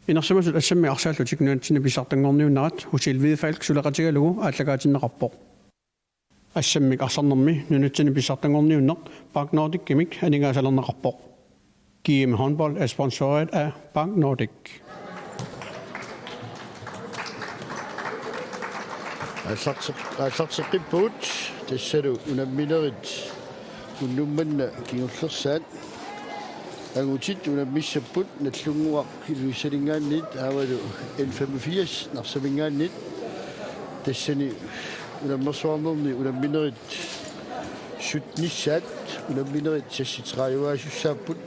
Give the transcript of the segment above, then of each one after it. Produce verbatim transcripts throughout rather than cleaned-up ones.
Inersimasut assammik arsaallutik nunatsinni pissartanngorniunnerat Husil Hvidefalk suleqatigalugu aallakaatinneqarpoq. Assammik arsarnermi nunatsinni pissartanngorniunneq Park Nordicimik aningaasalerneqarpoq. G M Håndbold er sponsoreret af Park Nordic. Aallarteq-, aallarteqqippugut tassalu unamminerit unnuk manna kingullersaat. Angutit unammissapput Nagdlunguaq Ilulissaninngaanniit aammalu N femogfirs Narsaminngaanniit. Tassani unammersuarnerni unamminerit syttenissaat, unamminerit seksogtrediveusussaapput.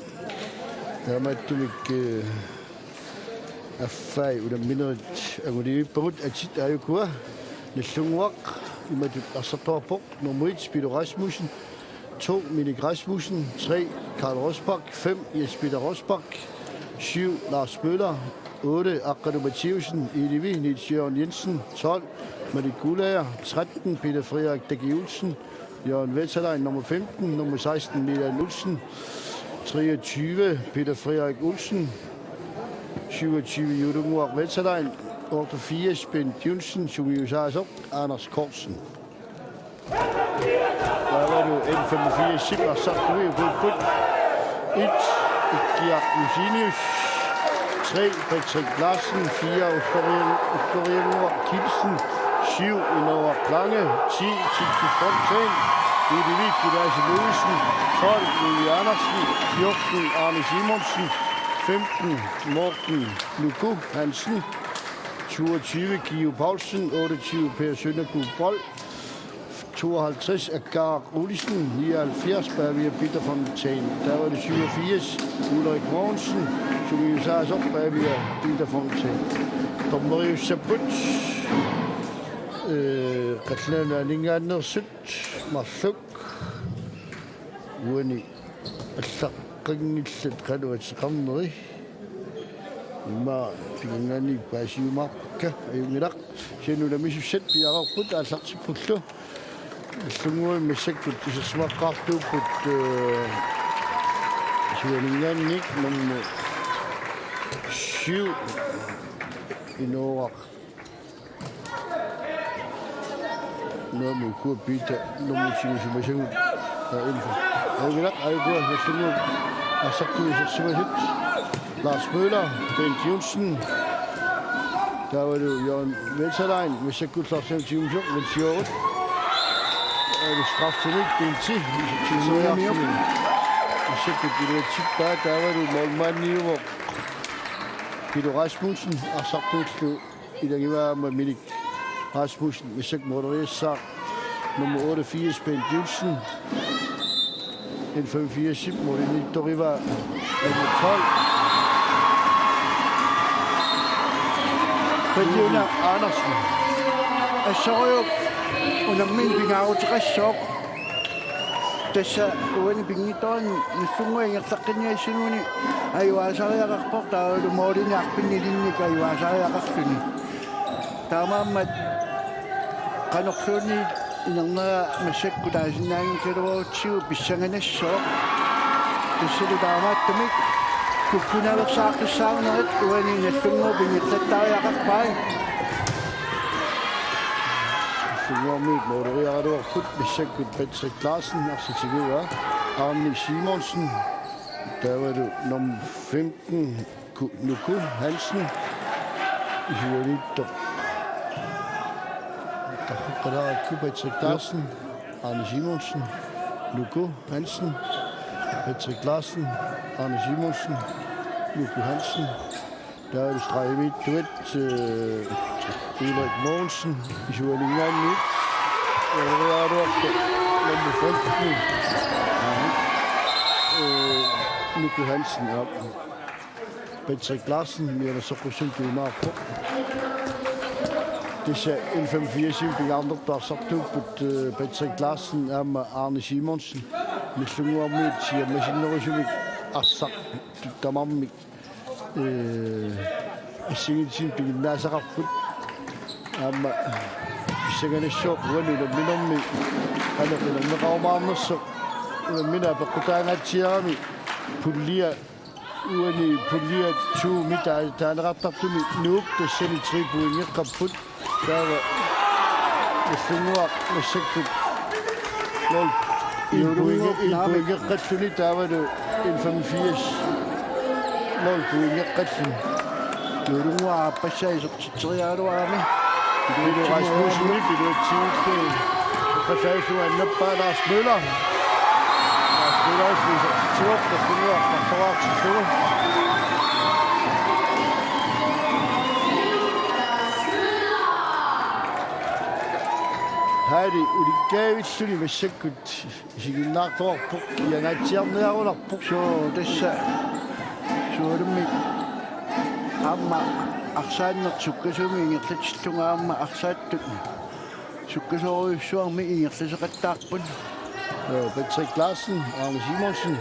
Taamaattumik, eh, affai unamminerit anguniarpavut. Atit aajukua: Nagdlunguaq imatut arsartuarpoq: nummer et, Peter Rasmussen, to, Minik Rasmussen, tre, Karl Rosbach, fem, Jens Peter Rosbach, syv, Lars Møller, otte, Aqqalu Mathiussen, elleve, Niels Jørgen Jensen, tolv, Malik Guldager, tretten, Peter Frederik Dække Olsen, Jørgen Vesterlein, nummer femten, nummer seksten, Milan Olsen, treogtyve, Peter Frederik Olsen, syvogtyve, Julunguaq Vesterlein, otteogfirs, Bent Johnsen, sungiusaasoq Anders Kortsen. Taavalu N femogfirs-ip arsartuiupput: et, Ikkiaq Josenius, tre, Patrick Larsen, fire, Ullorian-, Ulloriannguaq Kielsen, syv, Inoa Klange, ti, Titus Fontaine, elleve, Kilaasi Louisen, tolv, Louis Andersen, fjorten, Arne Simonsen, femten, Morten Nuku Hansen, toogtyve, Kio Paulsen, otteogtyve, Per Søndergaard Bold, tooghalvtreds, Akar Olsen, nioghalvfjerds, Pavia Peter Fontaine. Taavalu syvogfirs, Ulrik Mogensen, sungiusaasoq Pavia Peter Fontaine. Dommeriussapput, eh, Qallunaat Nunaanninngaanneersut marluk uani allaqqanngillat qanoq ateqarneri. Immaqa pikinngaanniit paasiumaarpakka, ajunngilaq. Kisianni unammissussat piareerput aallartippullu. Nagdlunguami massakkut isersimaqqaartuupput, eh, isuaninngaanniit nummer syv, Inooraq. Nummer syv, Peter, nummer syv, Sumasagut. Aa, info. Aajukua, Nagdlunguup arsartuisoq isersimasut. Lars Møller, Bent Johnsen. Taavalu Jørgen Vesterlein, massakkullu arsaq tiumisoq, Niels Jørgen. Taavalu straffemik, Benti, Niels Jørgen. Massakkut iluatsippaa, taavalu målmandiuvoq Peter Rasmussen, arsartuullu ilagivaa aamma Minik Rasmussen, massakkut måleriassaaq nummer otteogfirs, Bent Johnsen. N femogfirs målimiittorivaa nummer tolv, Pelle Andersen. Assorujuk unammineq pingaaruteqassaaq. Tassa uani pinngitsoorani Nagdlunguaq ingerlaqqinniassaguni ajuaasariaqarpoq, taavalu målini arfinilinnik ajuaasariaqarluni. Taamaammat qanorluunniit inernera massakkut taasinnaanngikkaluarutsigu pissanganassaaq. Tassalu taamaattumik kukkunaveersaaqqissaarnerit uani Nagdlunguup ingerlattariaqarpai. Nagdlunguarmiut måleriaraluarput, massakkut Patrick Larsen arsaq tigua, Arne Simonsen, taavalu nummer femten, Ku-, Nuku Hansen, isuaniittoq. Tarhuqqalaarakku Patrick Larsen, Arne Simonsen, Nuku Hansen, Patrick Larsen, Arne Simonsen, Nuku Hansen. Taavalu stregimiittuat, eh, Ulrik Mogensen, isuaninngaanniit. Måleriaraluarpoq nummer femten. Eh, Nuku Hansen, ja. Patrick Larsen, mianersoqqussummik tuumaarpoq. Tassa N femogfirsimi pingaarnertut arsartuupput, eh, Patrick Larsen aamma Arne Simonsen. Nagdlunguarmiut siammasinnerusumik arsaq tamarmik, eh, assigiinngitsunik piginnaasaqarput. Aamma pissanganassaaq uani unamminermi qanoq inerneqarumaarnersoq. Unammineq apeqqutaangaatsiarami pulje Uani pulje to-mi taa-, taaneqartartumi Nuuk tassani tre pointeqarput. Taava Nagdlunguaq massakkut nul en pointe, en pointeqarluni taavalu N femogfirs nul pointeqarluni. Nagdlunguaq aappassaa isertitseriaraluarami. Pilo Rasmussenip iluatsinngillugu. Qasaasu annappaa Lars Møller. Lars Møller isertitsivoq, Nagdlunguaq qarsoraartillugu. Haali ulikkaavilluni massakkut isiginnaartoqarpoq, iangaatsiarniarunarpoq. Suu, tassa sualummik aamma arsaanneq sukkasuumik ingerlatillugu aamma arsaattut sukkasoorujussuarmik ingerlaseqattaarput. Joo, Patrick Larsen, Arne Simonsen.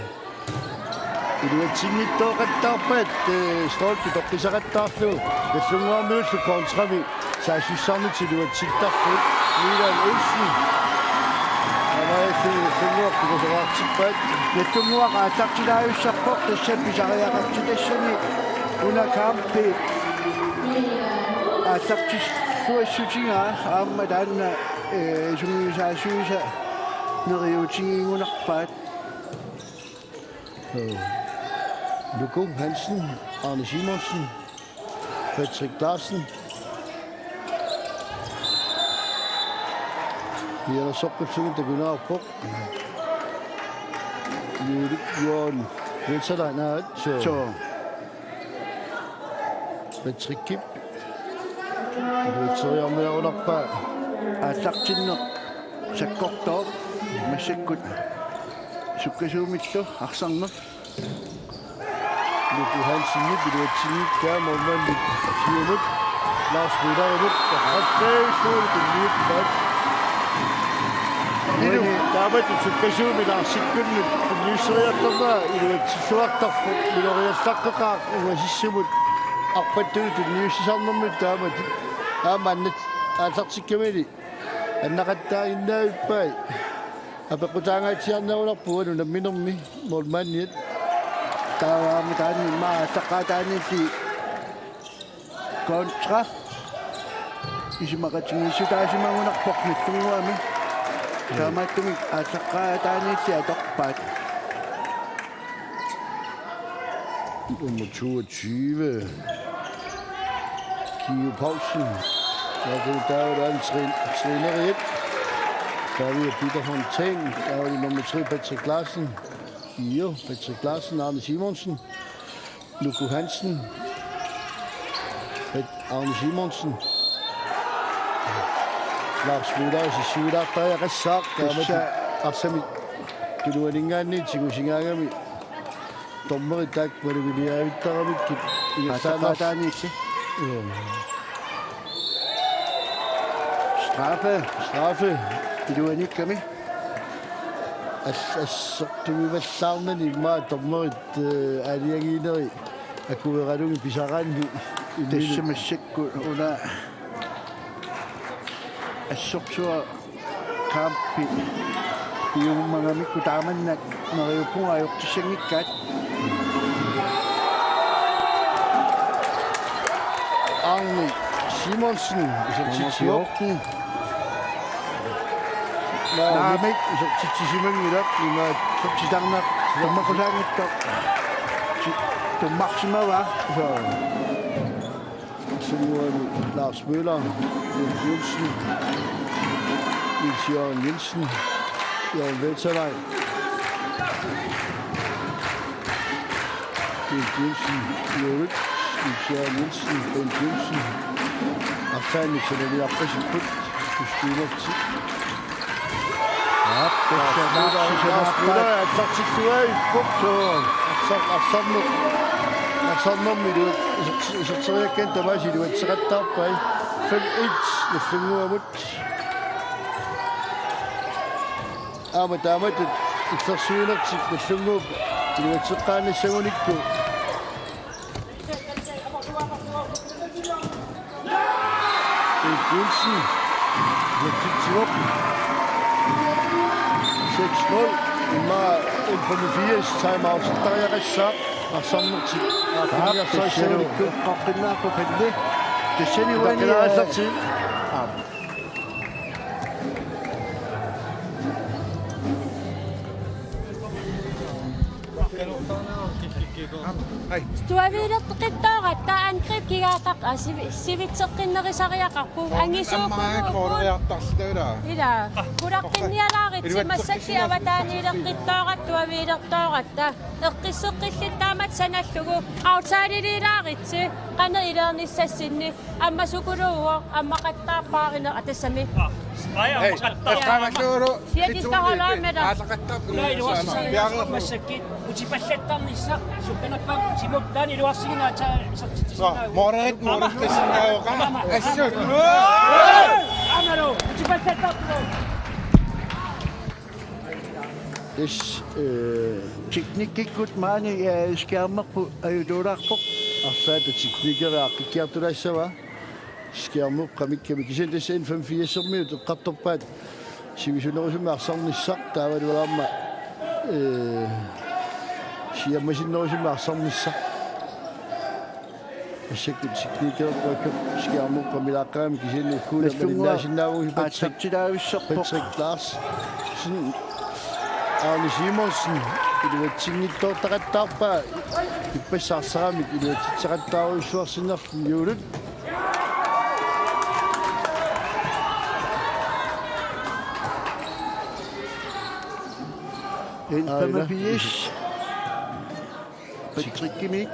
Iluatsinngitsoorput, eh, stolpe toqqissaqattaarlugu. Nagdlunguarmiullu kontrami saassussarnitsinni iluatsittarput. Milan Olsen. Aamma Nagdlunguaq pisoqartippaat. Nagdlunguaq aallartilaajussarpoq, tassa pisariaqartitassani una kampi aallartilluassutigaa aamma taanna, eh, sungiusaasuisa neriuutigigunarpaat. Luko Hansen, Arne Simonsen, Patrick Larsen. Pianersoqqullugu takuneqarpoq. Juulik Juan Vetsalainaat. Suu. Suu. Patrick Kip. Iluatseriarniarunarpaa. Aallartinneq sakkortooq massakkut sukkasuumillu arsarneq. Luko Hansenip iluatsinngikkaa målmandip siumut Lars Møllerimut, qassaisuunik tunniuppaat. Ilu taamatut sukkasuumik Larsikkunnut tunniusseriartornera iluatsilluartarpoq, miloriallaqqeqaaq ungasissamut arpattunut tunniussisarnermut taamatut. Aamma annat aallartikkamili annaqattaaginnavippai. Apeqqutaangaatsiarnerunarpoq uagut unamminermi målmandiat. Taava aamma taanna immaqa aallaqqaataaniilli kontra isumaqatigiissutaasimagunarpoq Nagdlunguami. Taamaattumik aallaqqaataaniilli atorpaat. Nummer toogtyve, Kio Paulsen. Ja, det er jo en træn-, træneriet. Der er vi Peter Fontaine. Der er det nummer tre, Patrick Larsen. Kio, Patrick Larsen, Arne Simonsen. Luko Hansen. Pet-, Arne Simonsen. Lars Møller, så syvende, der er Rassak. Der er med Tassa. Arsamit. Tuluaningaanniit tigusigaangami. Dommerit taakku maluginiaavittaramikkit ingerlaannarsi-. Aallaqqaataaniilli. Joo. Straffe. Straffe. Iluanikkami. As-, assortugivallaarnani immaqa dommerit, eh, aalajangiineri akueralugit pisaraanni imminut. Tassa massakkut una assorsuaq kampit piumagamikkut taamannak neriuppunga ajortissanngikkaat. Arne Simonsen, isertitsivoq. Nummer fjorten. Naamik, isertitsisimanngilaq, imaat. Isertitarneq, tammaqusaanngitsoq. Ti-, tummarsimavaa. Suu. Sumuani Lars Møller, Jens Nielsen, Niels Jørgen Jensen, Jørgen Veterlai, Bent Jensen, Jørgen, Niels Jørgen Jensen, Bent Jensen, Arsaannik sanaliarpasipput, Justinofti. Aap, tassa Lars Møller, Lars Møller, Lars Møller, Lars Møller, Lars Møller. Suu. Arsar-, arsarneq. Arsarnermi ilu-, iserti-, iserteriakkaanni tamaasa iluatseqattaarpai. Fem et, Nagdlunguamut. Aamma taamatut illersuinertik Nagdlunguup iluatseqqaannissagunikku. Erik Jensen. Isertitsivoq. Seks nul. Immaqa N femogfirs timeout. Tariaqassaaq. Arsarnertik. Aap, tassalu eqqaqqinnaarpoq Pelle. Tassani uani, takkalaarallartik. Aap. Tuaviilerteqqittooratta angrep kigaataq, aa, sivi-, sivitseqqinnerisariaqarpoq. Angisuukunuupput. Ila. Kulaqqinnialaaritsi massakkut avataaniileqqittooratta tuaviilertooratta. Eqqisseqqillit taamatut sanallugu. Aftaliliilaaritsi. Qanoq iliornissassinni. Ammasukuluuvoq, ammaqattaarpaarineq atassami. Aa, aamma. Hey, qattaa. Eqqaamallugu. Siatissaaralaamera. Aallaqattaarput. Una iluarsisinnaavoq massakkut. Utipallattarnissaq. Sukkanappaam Timuk taanna iluarsisinnaavoq. Soo, moorerit, moorerit tassinnaavoq. Assut. Aammalu, utipallattarput. Tassa, eh, teknikkikkut maani, eh, skærmerput ajutuulaarpoq. Arlaata teknikeri aaqqikkiartulaassavaa. Skærmeqqamikkamik kisianni tassa N femogfirsermiut eqqartorpaat sivisunerusumik arsarnissaq taavalu aamma, eh, siammasinnerusumik arsarnissaq. Massakkut teknikkerput skærmeqqamilaaqqamik kisianni ukkuuna Nallunngua malinnaasinnaavugut Patrick, aallartilaavissorpoq. Patrick Larsen. Arne Simonsen. Iluatsinngitsoortaqattaarpaa. Ippassaq arsaramik iluatsitseqattaarujussuarsinnerlugu juulut. N femogfirs. Patrickimit.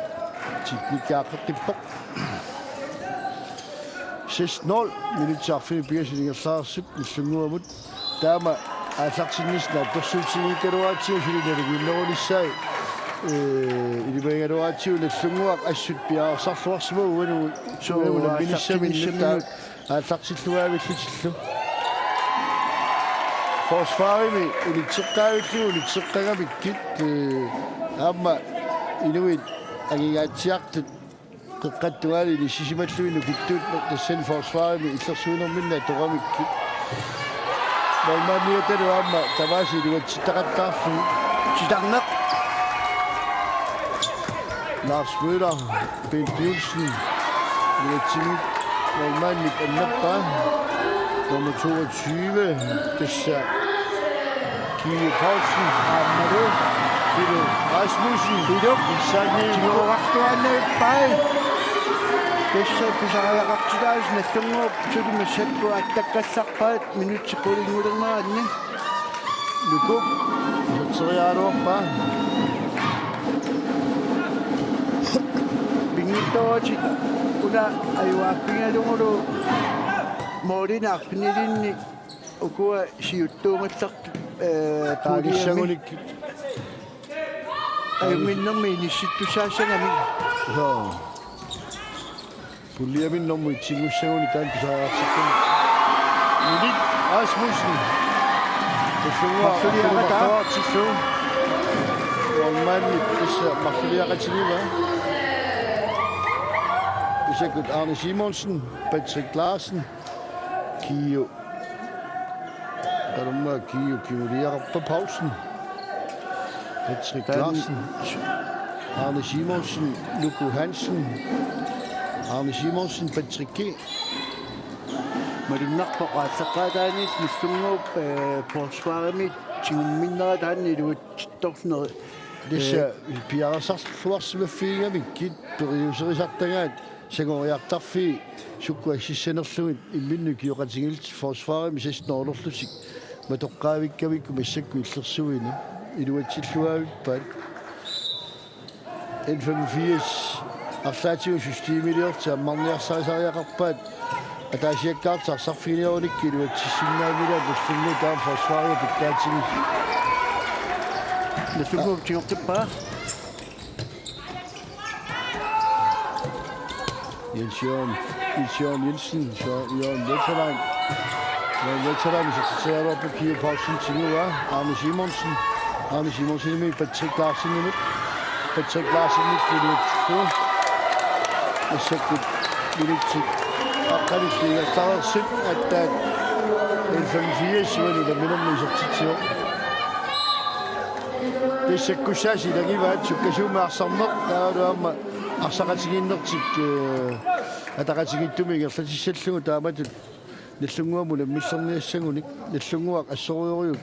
Teknikki aaqqeqqippoq. Seks nul. Minutsit arfineq-pingasut ingerlareersut Nallunguamut. Taama aallartinnissaq naatsorsuutigigaluaratsigu suli nalinginnerulissaat, eh, ilimagigaluaratsigu Nallunguaq assut piareersarluarsimasoq uani, suu, uani unamminissaminut aallartinnissaminut. Aallartilluavillutillu. Forsvarimi unitseqqaavillugu unitseqqagamikkit, eh, aamma inuit angingaatsiartut qeqqata tungaanut inissisimallugit nukittuut tassani forsvarimi illersuinerminni atoramikkit. Målmandiatalu aamma tamaasa iluatsittaqattaarlugu. Titarneq. Lars Møller, Bent Nielsen, iluatsinngitsoq målmandip annerpaa. Nummer toogtyve, tassa Kiio Poulsen. Aammalu Pilo Rasmussen. Pilo. Issanni. Tigoorartuaannavippai. Tassa pisariaqartitaasut Nallunguup suli massakkut attakkassarpaat minutsit qulinngulerneraanni. Nukup iserteriaraluarpaa. Pinngitsooratik una ajugaaffigalugulu målinik arfinilinnik ukua siuttuugallartut, eh, puljiami. Taalissagunik. Ajunngitsunik inissittussaassagamik. Joo. Puljiami nummer et-iussagunik taanna pisariaqartikkuni. Minik Rasmussen. Tassunga marluliaqataa. Marluliaqatillu. Målmandip tassa marluliaqatigiva. Isakkut Arne Simonsen, Patrick Larsen, Kiio. Qanormaa Kiio kinguliaqarpa Poulsen. Patrick Larsen. Arne Simonsen, Nuku Hansen. Arne Simonsen, Patricki. Malunnarpoq aallaqqaataaniit Nallunguup, eh, forsvarimi tigumminnera taanna iluatsittorneri. Tassa, eh, piareersarluarsimaffigigamikkit periuserisartagaat sangoriartarfii sukkut assissanerlugit imminnut ikioqatigiillutik forsvarimi seksten-orlerlutik matoqqaavikkaminnik massakkut illersuineq iluatsilluaavippaat. N femogfirs arlaatigut systemiliorlutik ammarniarsarisariaqarpaat ataasiakkaarlutik arsarfiginiarunikkit iluatsissinnaanngilaat Nallunguup taama forsvaria pitsaatigisoq. Nallunguup tigoqqippaa. Jens Jørgen, Jens Jørgen Jensen, Jørgen Jørgen Wetterlein. Jørgen Wetterlein, isertitseriaraluarpoq Kiio Poulsen tiguaa, Arne Simonsen. Arne Simonsenimit Patrick Larsenimut. Patrick Larsenimit iluatsillugu. Massakkut minutsit aqqanillit ingerlareersut aatsaat N femogfirs uani unamminermi isertitsivoq. Sakkussaasi ilagivaat sukkasuumik arsarneq taavalu aamma arsaqatigiinnertik, eh, ataqatigiittumik ingerlatissallugu taamatut Nagdlunguamut unammillerniassagunik. Nagdlunguaq assorujorujuk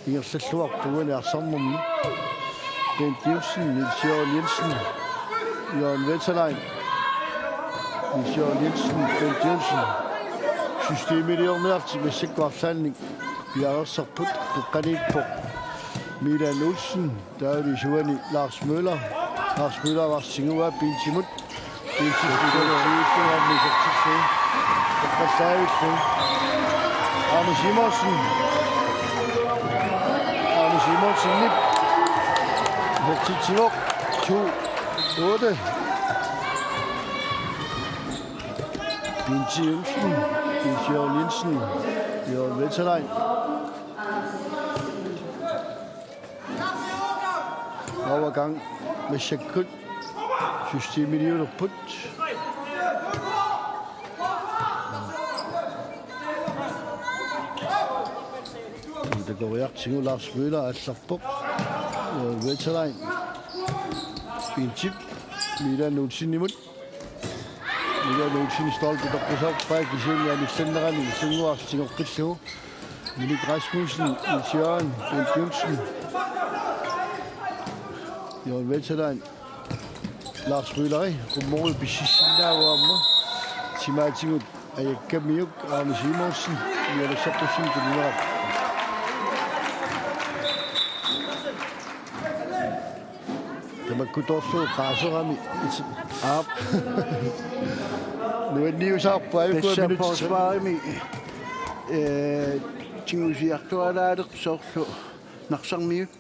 ingerlalluarpoq uani arsarnermi. Bent Nielsen, Niels Jørgen Jensen, Jørgen Vesterlein. Niels Jørgen Jensen, Bent Nielsen. Systemiliorniarlutik massakkut arlaannik piareersarput, qeqqaniippoq Milan Olsen, taavalu isuani Lars Møller. Lars Møller arsaq tiguaa Bentimut. Bentimut iluatsiilluarmi isertitsi. Taqqallaavillu. Aami Simonsen. Aami Simonsenip isertitsivoq. To otte. Bent Jensen, Bent Jørgen Jensen, Jørgen Vesterlein. Overgang massakkut systemiliulerput. Takoriartigu Lars Møller aallarpoq. Jørgen Vesterlein. Bentip Milan Olsenimut. Milan Olsen stolpe toqqusarpaa kisianni anillannerani Nagdlunguaq tigoqqillugu. Minik Rasmussen, Niels Jørgen, Bent Nielsen. Jørgen Vesterlein, Lars Møller, qummorui pississinnaavoq aamma. Timaatigut ajakkamiuk, Aami Simonsen, Mianersoqqussummi tunineqarpoq. Tamakkutorlu qaaserami iti-, aap. Nuanniusaarput ajukua. Tassa minutsit. Forsvarimi, eh, tigusiartualaalersoq soorlu Narsarmiut.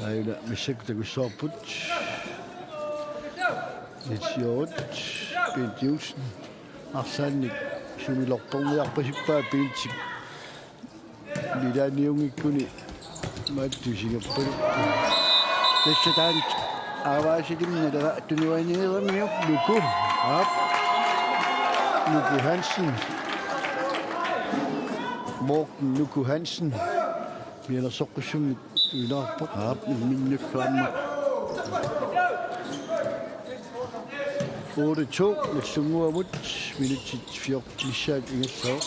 Aajuna massakkut takussavarput. Niels Jørgen, Bent Nielsen. Arlaannik sumilorporniarpasippaa Bentip. Milaniunngikkuni maattusigerpaluk. Tassa taanna aavaasilimmi nalera tunuaniiramiuk. Nuku. Aap. Nuku Hansen. Morten Nuku Hansen. Mianersoqqussummit tunineqarpoq. Aap, imminnullu aamma. Otte to, Nagdlunguamut, minutsit fjorten missaat ingerlavoq.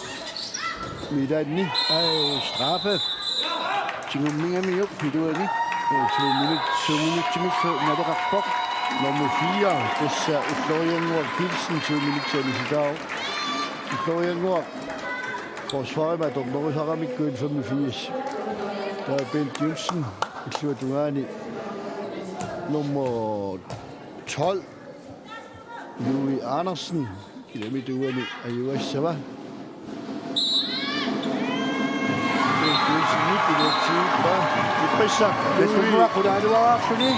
Milaanni. Ai, straffe. Tigummigamiuk, iluani. To minut. To minutsimillu naleqarpoq. Nummer fire, tassa Ulloriannguaq Kielsen, to minutsit anisitaavoq. Ulloriannguaq. Forsvarimi atornerusaramikku N femogfirs. Taava Bent Jensen, illuatungaani nummer tolv. Louis Andersen, kilamituani ajugassava. Bent Jensen, Nick, iluatsiippaa. Ippassaaq, Louis. Nagdlunguaq qulaaluaraarluni.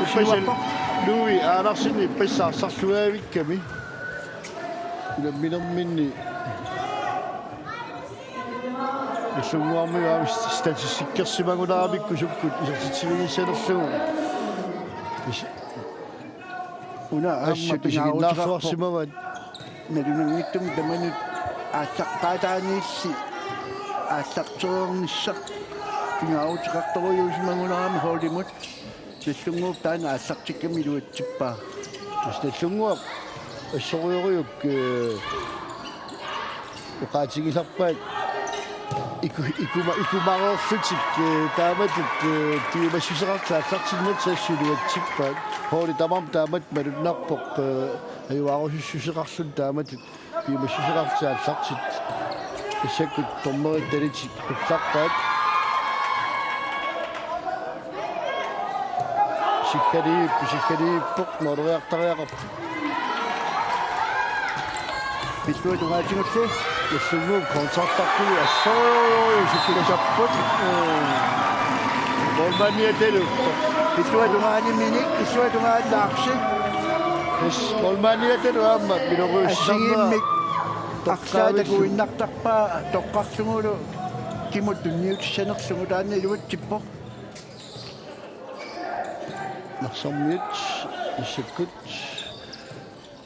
Ippassaaq, Louis Andersen, ippassaaq arsarluaavikkami. Unamminerminni Nagdlunguarmiut aamma statistikkersimagunaaramikku sukkut isertitsivigissanerlugu. Is-, una aamma assut pingaaruteqarpoq isiginnaarluarsimavaat. Nalunanngitsumik tamanut aallaqqaataaniilli aallartereernissaq pingaaruteqartorujuusimagunarami holdimut. Nagdlunguup taanna aallartikkami iluatsippaa. Tassa Nagdlunguaq assorujorujuk, eh, oqaatigisarpaat iku-, ikuma-, ikumareerlutik, eh, taamatut, eh, piumassuseqartut aallartinnertik assut iluatsippaat. Holdit tamarmik taamatut malunnarpoq, eh, ajugaarussuseqarluni taamatut. Piumassuseqartut aallartitut. Massakkut dommerit dalitsit qullarpaat. Sikkaliippoq, sikkaliippoq, måleriartariaqarpoq. Illuatungaatigulli. Illunnguup kontraktaqqigu assoo, sukkusapput. Målmandiatalu. Illuatungaani Minik, illuatungaani Larsi. Yes, målmandiatalu aamma miloriussisarnera. Assigiimmik arlaat takuinnartarpaa toqqarlugulu kimut tunniutissanerlugu taanna iluatsippoq. Narsarmiut massakkut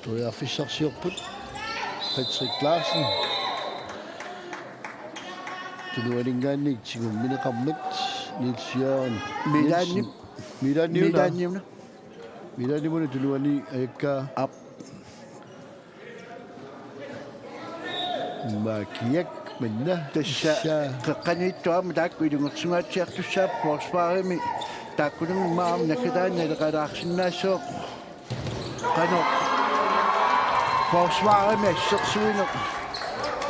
periarfissarsiorput. Patrick Larsen. Tunuaninngaanniit tigummineqarmat Niels Jørgen Milaanni-, Nielsen. Milaanniuna. Milaanniuna. Milaanniuna tunuani ajakkaa. Aap. Makiak minna. Tassa. Tassa qeqqaniittoq aamma taakku ilungersunngaatsiartussaapput forsvarimi. Taakkununnga aamma naggataani naleqalaarsinnaassaaq. Qanoq forsvarimi assersuineq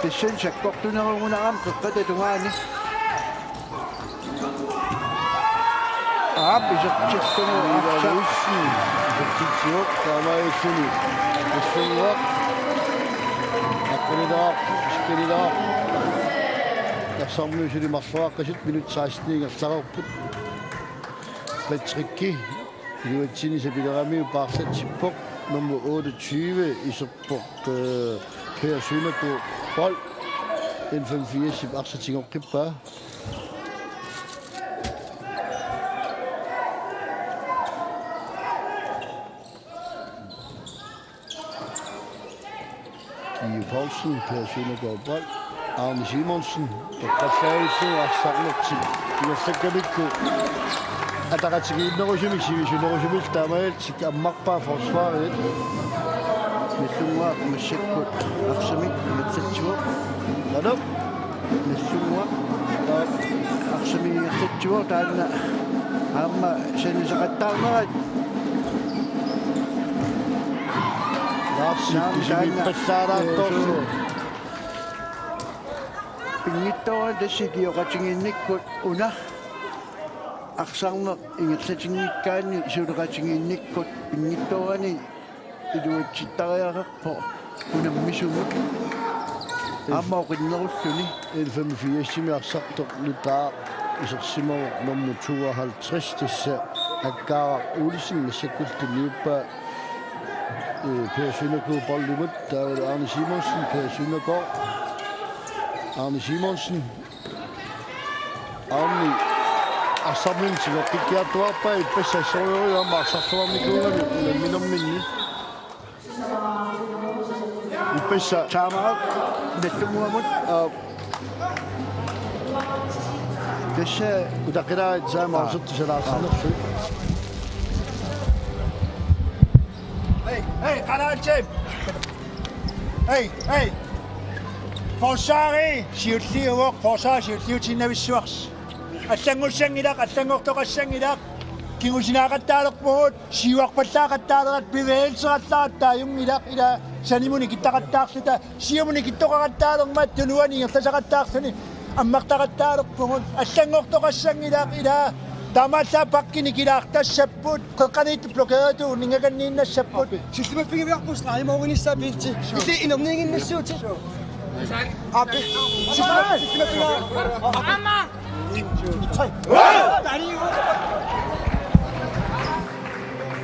tassani sakkortunerugunarami qeqqata tungaani. Aap, isertitsillugu Milaanniuna arsaq. Isertitsivoq taamaalilluni. Tassannguaq. Aqqanilaaq, iskanilaaq. Tassarmiusuli marloraqqasut minut seksten ingerlareerput. Patricki iluatsinissaq pileramiuk paarlatsippoq, nummer otteogtyve iserpoq, øh, Per Søndergaard Bold. N femogfirsip arsaq tigoqqippaa. Kiu Poulsen, Per Søndergaard Bold, Arne Simonsen, toqqallavillugu arsarnertik ingerlakkamikku ataqatigiinnerusumik sivisunerusumillu taamaalillutik ammarpaa forsvarit. Nagdlunguaq massakkut arsamik ingerlatsivoq. Naluk. Nagdlunguaq. Taak. Arsamik ingerlatsivoq taanna aamma sanisaqattaarnerat. Lars Naam, Sippisimi taanna. Passaaraattoorlu. Pinngitsoorani tassa ikioqatigiinnikkut una arsarneq ingerlatinngikkaanni suleqatigiinnikkut pinngitsoorani iluatsittariaqarpoq unammisumut. Aamma oqinnerulluni. N femogfirsimi arsartoq nutaaq isersimavoq nummer tooghalvtreds tassa Akkaaraq Olsen massakkullu tunniuppaa, øh, Per Søndergaard Boldimut, taavalu Arne Simonsen, Per Søndergaard, Arne Simonsen, Arne arsarnermik tigoqqikkiartuaarpaa, ippassaq assorujussuaq aamma arsarluarnikuugami unamminerminni. Ippassaq. Timeout. Nagdlunguamut. Aap. Tassa. Utaqqilaarit timeout. Aa. Sortu salaarsinnerlu. Hey, hey, qalaatsim. Hey, hey. Forsvari siulliuvoq, forsvar siulliutiinnavissuarsi. Allanngussanngilaq, allanngortoqassanngilaq. Kingusinaaqattaalerpugut, siuarpallaaqattaalerat, bevægelserallaaratta ajunngilaq, ila sanimut nikittaqattaarluta, siumut nikittoqaqattaalermat tunuani ingerlasaqattaarluni ammartaqattaalerpugut, allanngortoqassanngilaq, ila taamaallaat pakki nikilaartassapput, qeqqaniittoq blokeeritut uninngakanniinnassapput. Sillimaffigiviarput strejmoorinissaq pinti. Illit inerniiginnassuutit. Aap. Sillimaffigiviarput.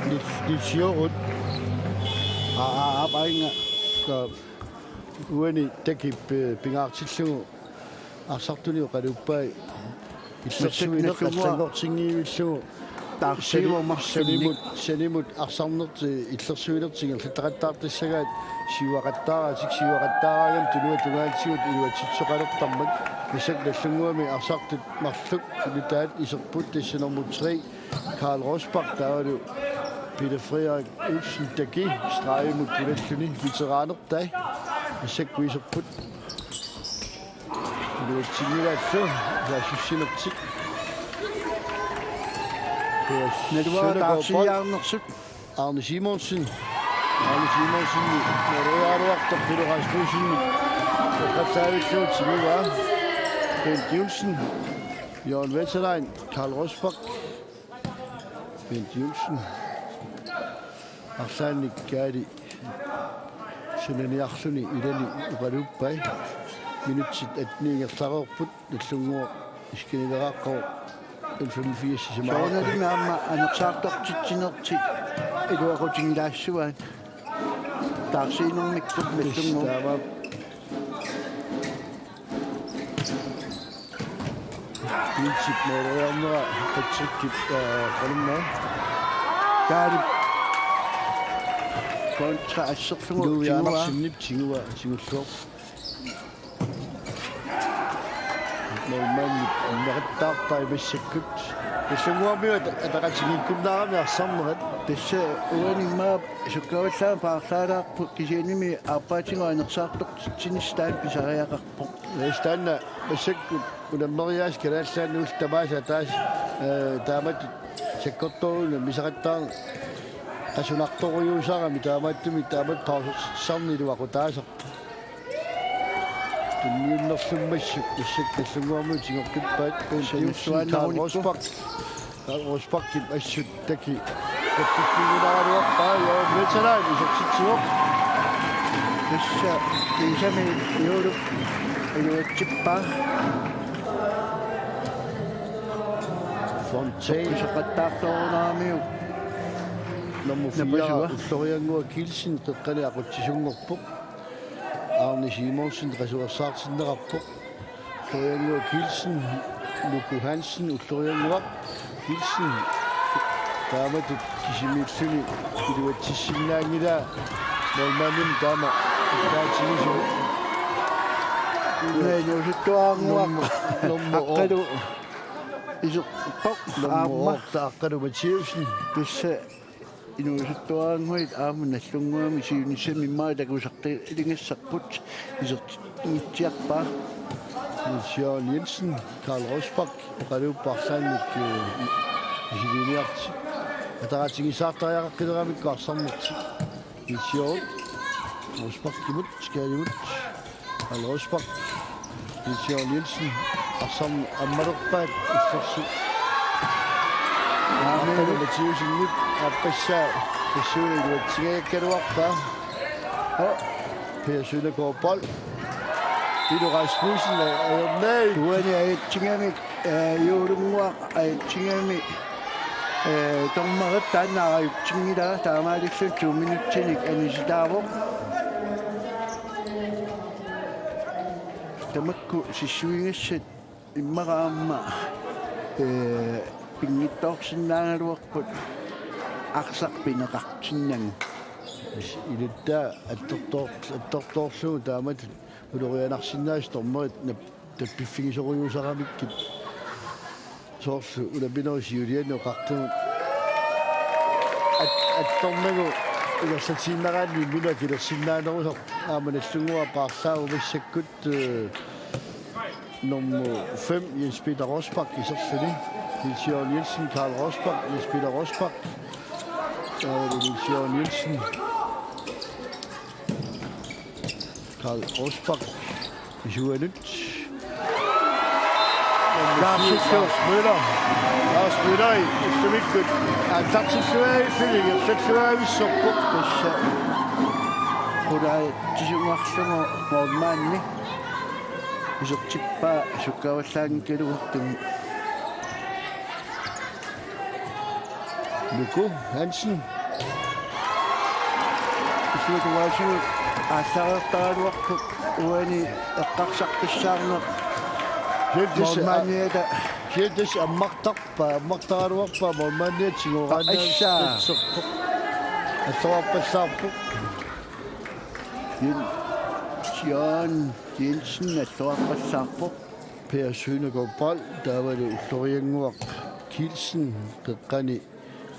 Nils-, Nils Jørgen. Aa, aa, aa, painga. Ka-, uani Takip, øh, pingaartillugu arsartunik oqaluuppai. Illersuineq massakkut nagdlunguaq allanngortinngivillugu. Taarsiivoq sani-, marlunnik. Sanimut, sanimut arsarnertik illersuinertik ingerlattaqattaartassagaat siuaqattaaratik, siuaqattaaraangami tunuat tungaatigut iluatsitsisoqalertarmat. Massakkut Nagdlunguami arsartut marluk nutaat iserput tassa nummer tre, Karl Rosbach, taavalu Peter Frederik Olsen Taki, stregimut pulalluni, veteranertai massakkut iserput. Iluatsinngilaallu, saassussinertik. Naluara Søndergaard Bold. Taarsiiaarnersut. Arne Simonsen. Arne Simonsen, Maria Aluartoq, Pilo Rasmussen. Toqqallavillugu tiguvaa. Bent Nielsen. Jørgen Wetterlein, Karl Rosbach. Bent Nielsen. Arlaannik Kaali sananiarluni ilani oqaluuppai. Minutsit atten ingerlareerput. Nagdlunguaq iskanileqaqqavoq N femogfirs simaaqqa. Soorunalimi aamma anersaartortitsinertik iluaqutigilaassuaat. Taarsiinermikkut Nagdlunguup. Taamaap. Piitsip mooriarnera Patrickip, øh, qalimmaa. Kaalip kontra asserlugu Louis tiguvaa. Andersenip tiguvaa, tigullugu. Målmandip anneqattaarpai massakkut. Nallunnguarmiut ataqatigiikkunnaarami arsarnerat. Tassa uani immaqa sukkavallaaq paarlaalaarput kisiannimi aappaatigut anersaartortitsinissaq taanna pisariaqarpoq. Tassa taanna massakkut unammeriaaseq Kalaallit Nunaanni ullut tamaasa ataaseq, eh, taamatut sakkortoorujussuarmik aneqattaarneq qasunartorujussuusarami taamaattumik taamatut pausertitsisarneq iluaqutaasarpoq. Tunniunnerlummassuk massakkut Nallunnguarmiut tigoqqippaat. Poul Tassa Diussen, Karl nalluaannarunnikku. Rosbach. Karl Rosbachip assut taki. Tappiffigilaaraluarpaa, Jørgen Veteran isertitsivoq. Tassa kiisami Juulup iluatsippaa. Fontaine. Soqisaqattaartorunaamiuk. Nummer fire, Napasua. Ulloriannguaq Kielsen, qeqqani aqutsisunngorpoq. Arne Simonsen qasuersaartinneqarpoq. Ulloriannguaq Kielsen, Nuku Hansen, Ulloriannguaq Kielsen. Taamatut kisimiilluni iluatsissinnaanngilaa, målmandimut taama iluatsigisumik. Una inuusuttuarannguaq. Nummer, nummer Aqqalu iserpoq. Nummer aamma otte, Aqqalu Mathiassen. Tassa inuusuttuarannguit aamma Nallunnguami siunissami immaqa takusartaligassarput isertingitsiarpaa. Niels Jørgen Jensen, Karl Rosbach, oqaluupput arlaannik, eh, isiliniartut. Ataqatigiissaartariaqaqqileramikku arsarnertik. Niels Jørgen Rosbachimut, Skadimut. Karl Rosbach, Niels Jørgen Jensen, arsarneq ammalerpaat illersoq. Aamma. Aqqalu Mathiassenip aappassaa tassuuna iluatsingajakkaluarpaa. Oh. Per Søndergaard Bold. Pino Rasmussen, ajornai. Uani ajatsingamik, eh, Juulunnguaq ajatsingamik, eh, dommerip taanna ajatsinngilaa, taamaalilluni to minutsinik anisitaavoq. Tamakku sissuigassat immaqa aamma, ee, pinngitsoorsinnaagaluarput arsaq pineqartinnagu. Iluttaa attortoor-, attortoorlugu taamatut ulorianarsinnaasut dommerit nap-, tappiffigisorujussuusaramikkit. Soorlu unamminilu siuliani oqartunut. At-, attornagu ingerlatiinnaraanni imminut akilersinnaanerusarpoq. Aamma Nallunnguaq paarlaavoq massakkut, eh, nummer fem, Jens Peter Rosbach iserluni. Niels Jørgen Jensen, Karl Rosbach, Jens Peter Rosbach. Taavalu Niels Jørgen Jensen. Karl Rosbach isuanut. Lars Møller. Lars Møller. Lars Møller, ullumikkut aallartilluaavissumik ingerlalluaavissorpoq. Tassa qulaatsisungarlugu målmandi isertippaa sukkavallaanngikkaluartumik. Nuku Hansen. Isuatugaasigut aallareertaraluarpoq uani eqqarsarpissaarneq. Kjeld Tesse, målmandiata. Kjeld Tesse ammartarpaa, ammartaraluarpaa målmandiata tigooraannavissorpoq. Assaa. Alluarpallaarpoq. Jens Jørgen Jensen alluarpallaarpoq. Per Søndergaard Bold, taavalu Ulloriannguaq Kielsen, qeqqani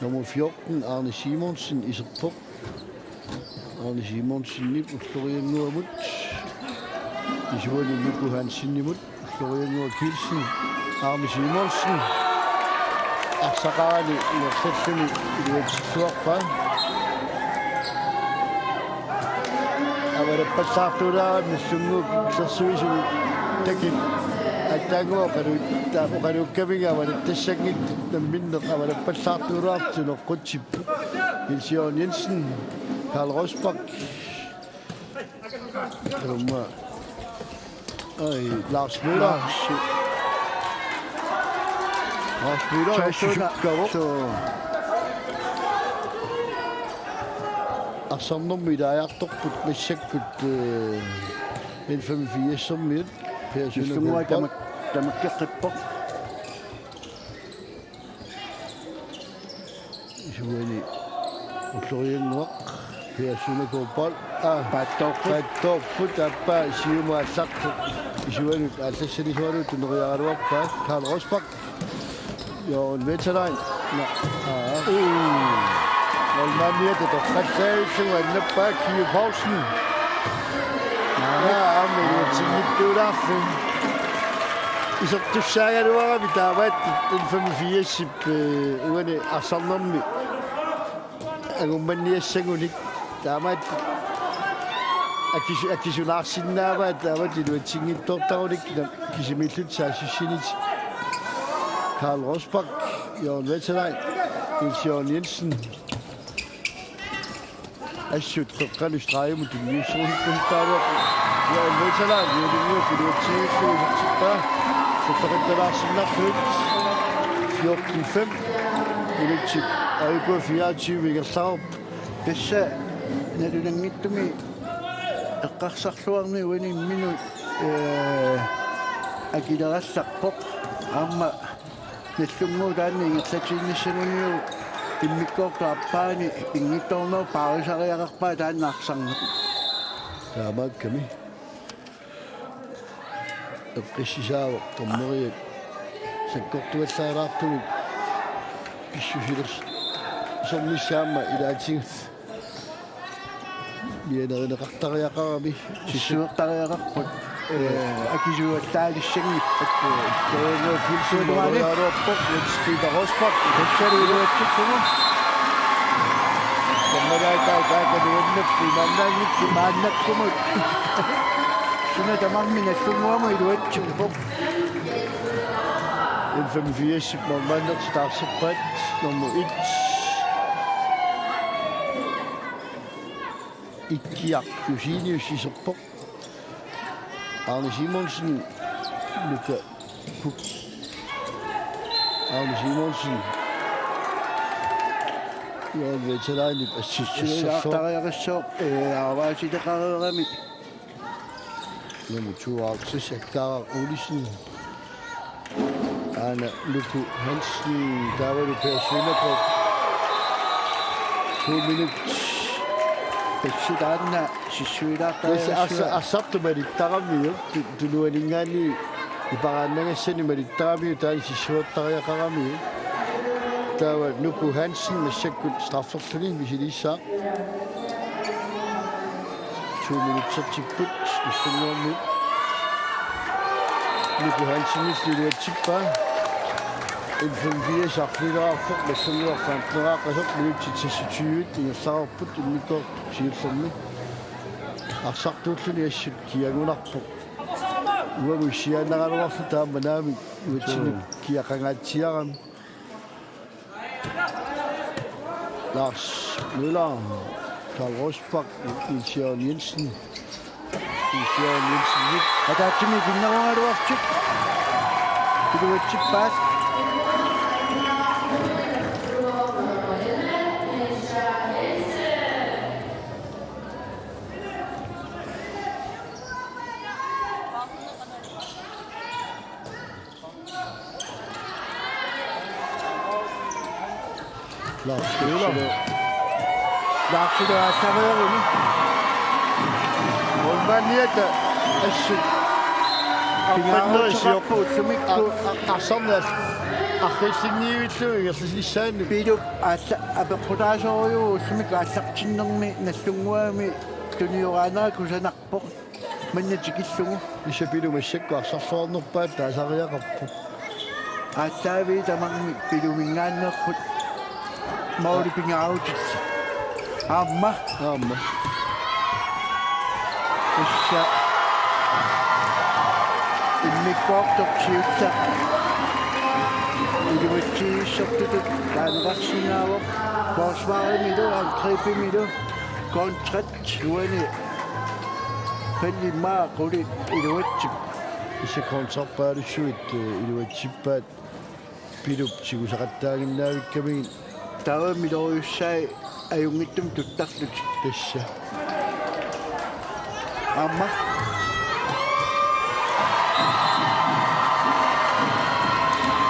nummer fjorten, Arne Simonsen, iserpoq. Arne Simonsenip Ulloriannguamut. Isuani Nuku Hansenimut, Ulloriannguaq Kielsen, Arne Simonsen. Arsaqarani ingerlalluni iluatsilluarpaa. Avalappallaartuulaarami Nallunnguup illersuisuni takip. Aatsaannguaq oqaluut-, taa-, oqaluukkaminga avalattassanngitsoq namminneq avalappallaartuulaartut unoqqutsippoq. Niels Jørgen Jensen, Karl Rosbach. Aamma. Ai, Lars Møller. Lars. Lars Møller, Tøjsuna. Susukkavoq. Suu. Arsarnermut ilaajartorput massakkut, eh, N femogfirsermiut. Per Søndergaard Bold. Tamak-, tamakkeqqippoq. Isuani Ulloriannguaq. Per Søndergaard Bold. Aa, paatsoorput. Paatsoorput, aappaa siumut aallartoq. Suanut, aallassani suanut tuneriaraluarpaa Karl Rosbach. Jørgen Vesterlein. Naa, aa. Uu. Målmandiata toqqallavillugu annappaa Kiu Poulsen. Naa, aamma iluatsinngitsuulaarlugu. Isertussaagaluarami taamaattut N femogfirsip, eh, uani arsarnermi angummanniassagunik. Taamaat akisu-, akisunaarsinnaavaat taamatut iluatsinngitsoortarunik kisimiillutik saassussineq. Karl Rosbach, Jørgen Vesterlein, Niels Jørgen Jensen. Assut qeqqanut stregimut tunniussorluarput. Jørgen Vesterlein, Jørgen Vesterlein, iluatsiivillugu isertippaa. Sassaqqittalaarsinnarlugu. Fjorten fem. Minutsit. Ajuku fireogtyve ingerlaarput. Tassa nalunanngitsumik eqqarsarluarneq uani imminut, eh, akilerallarpoq. Aamma Nagdlunguup taanna ingerlatiinnassanut immikkoortup aappaani pinngitsoornerup paarisariaqarpaa taanna arsarneq. Taamaakkami. Eqqissisaavoq dommeriat sakkortuallaalaartumik pissusilersornissaa aamma ilaatigut mianerineqartariaqarami. Sissuertariaqarput. Eh, akisuallaalissanngippat. Jens Peter Rosbach, Jens Peter Rosbach. Tassalu iluatsissugu. Tammalaakka taakku nuannappi maannaanngikku. Maannakkumut. Suna tamarmi Nagdlunguamut iluatsippoq. N femogfirsip målmandertik taarserpaat nummer et. Ikkiaq Josenius iserpoq. Arne Simonsen, Luka Puk. Arne Simonsen. Jørgen Vesterleinip assissorsoq. Siulilaartariaqassaaq, eh, arvaasileqareerami. Nummer tooghalvtreds, Akkaaraq Olsen. Aana Luku Hansen, taavalu Per Søndergaard. To minut. Tassa taanna sissuilaartariaqassaaq. Tassa arsa-, arsartut malittaramiuk, tu-, tunuaninngaanniit iparaannagassani malittaramiuk, taanna sissuertariaqaramiuk. Taava Nuku Hansen massakkut strafferluni misiliissaaq. To minutsertipput, Nagdlunguarmiut. Nuku Hansenillu iluatsippaa. N femogfirs arfinileqarpoq, Nagdlunguaq femteneraqqasoq, minutsit seksogtyve ingerlareerput immikkoortoq siullermi. Arsartuulluni assut kiagunarpoq. Uagut issiaannaraluarluta aamma naamik uatsinnut kiaqangaatsiarami. Lars Møller, Karl Rosbach, Niels Jørgen Jensen. Niels Jørgen Jensen, Nick. Ataatsimik ikinnerugaluartut. Iluatsippaat. Lars Møller. Lars Møller aallarniaruni. Målmandiata assut. Pingaaruteqarpoq ullumikkut. A-, a-, arsarneq arriillinniuillugu ingerlanissaanut. Pilup aalla-, apeqqutaasorujuuvoq ullumikkut aallartinnermi Nagdlunguami tunioraanera kusanarpoq. Manna tikillugu. Tassa Pilup massakkut arsarluarnerpaat taasariaqarpoq. Aallaaviit tamarmik Piluminngaanneerput. Mauli pingaarutit. Aamma. Aamma. Tassa immikkoortoq siulleq iluatsiivissortutut taaneqarsinnaavoq. Forsvarimilu, angrebimilu, kontrat uani. Pallip maani qulit iluatsip. Tassa kontrapaalussuit, eh, iluatsippaat Pilup tigusaqattaaginnaavikkamigit. Taava miloriussai ajunngitsumik tuttarlutik. Tassa. Aamma.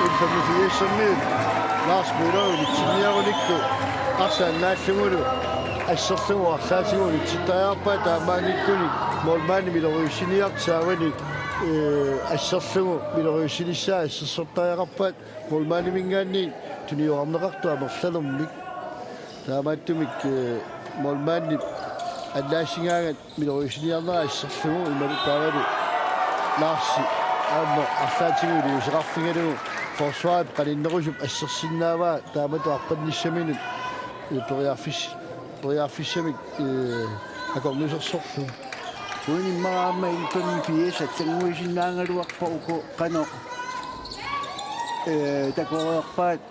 N femogfirsimi Lars Møller unitsinniarunikku arsaq annaallugulu asserlugu arlaatigut unitsittariaqarpaa taamaanngikkunik målmandip miloriussiniartoq saavani Ee, asserlugu miloriussinissaa assersortariaqarpaat, målmandiminngaanniit tuniorarneqartoq amerlanermik. Taamaattumik, ee, målmandip annaassigaangat miloriussiniarnera asserlugu imaluunniit taavalu Larsi aamma arlaatigut iliuuseqarfigalugu forsvarip qaninnerusup assersinnaavaa taamatut arpannissaminut, ee, periarfis-, periarfissamik, ee, akornusersorlugu. Uinimma aamma Elton Fies allannguisinnaagaluarpoq uku qanoq, ee, takoriarpaat.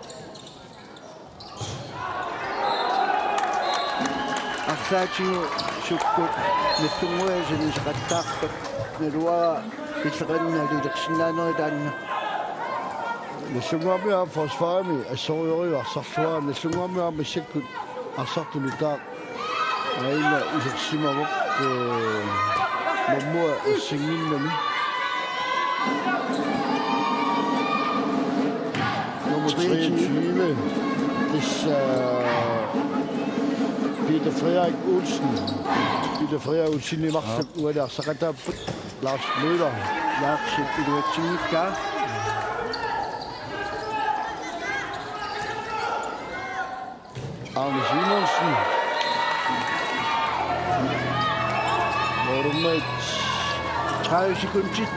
Arlaatigut sukkut Nagdlunguaq saniseqattaarpat naluara killeqanna alilersinnaanerit taanna. Nagdlunguami aamma forsvarimi assorujussuaq arsarluarami, Nagdlunguami aamma massakkut arsartut nutaaq aajuna isersimavoq, ee, mammua ersinnginnami. Nummer treogtyve. Tassa Peter Frederik Olsen. Peter Frederik Olsen i marluk uani arsaqataapput. Lars Møller. Lars iluatsinngikkaa. Arne Simonsen. Målmand. Tredive sekundit.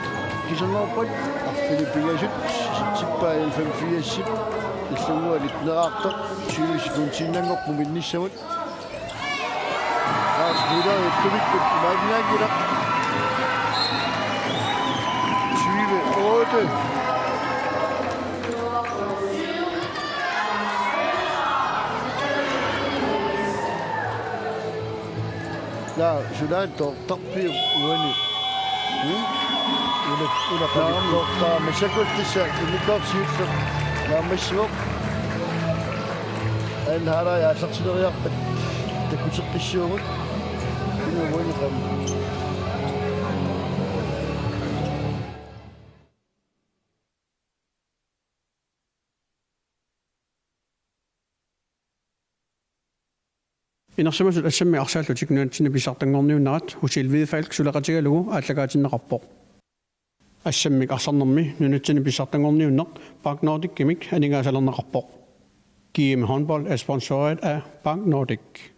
Kisangoorpat. Arfineq-pingasut. Isertippaa L femogfirsip. Illunnguaq nitteneraartoq. Tyve sekundiinnanngorpoq minnissamut. Lars Møller, F-mikkut imaannaanngilaq. Tyve otte. Naa, sunaana toortarpiuk uani? Hmm? Una, una qalikkoortaa massakkut tassa immikkoortoq siulleq naammassivoq. Anhaara aallartileriarpat takuteqqissuugut. Una uani qam. Inersimasut assammik arsaallutik nunatsinni pissartanngorniunnerat Hotel Hvidefalk suleqatigalugu aallakaatinneqarpoq. Assammik arsarnermi nunatsinni pissartanngorniunneq Bank Nordicimik aningaasalerneqarpoq. G M Håndbold er sponsoreret af Bank Nordic.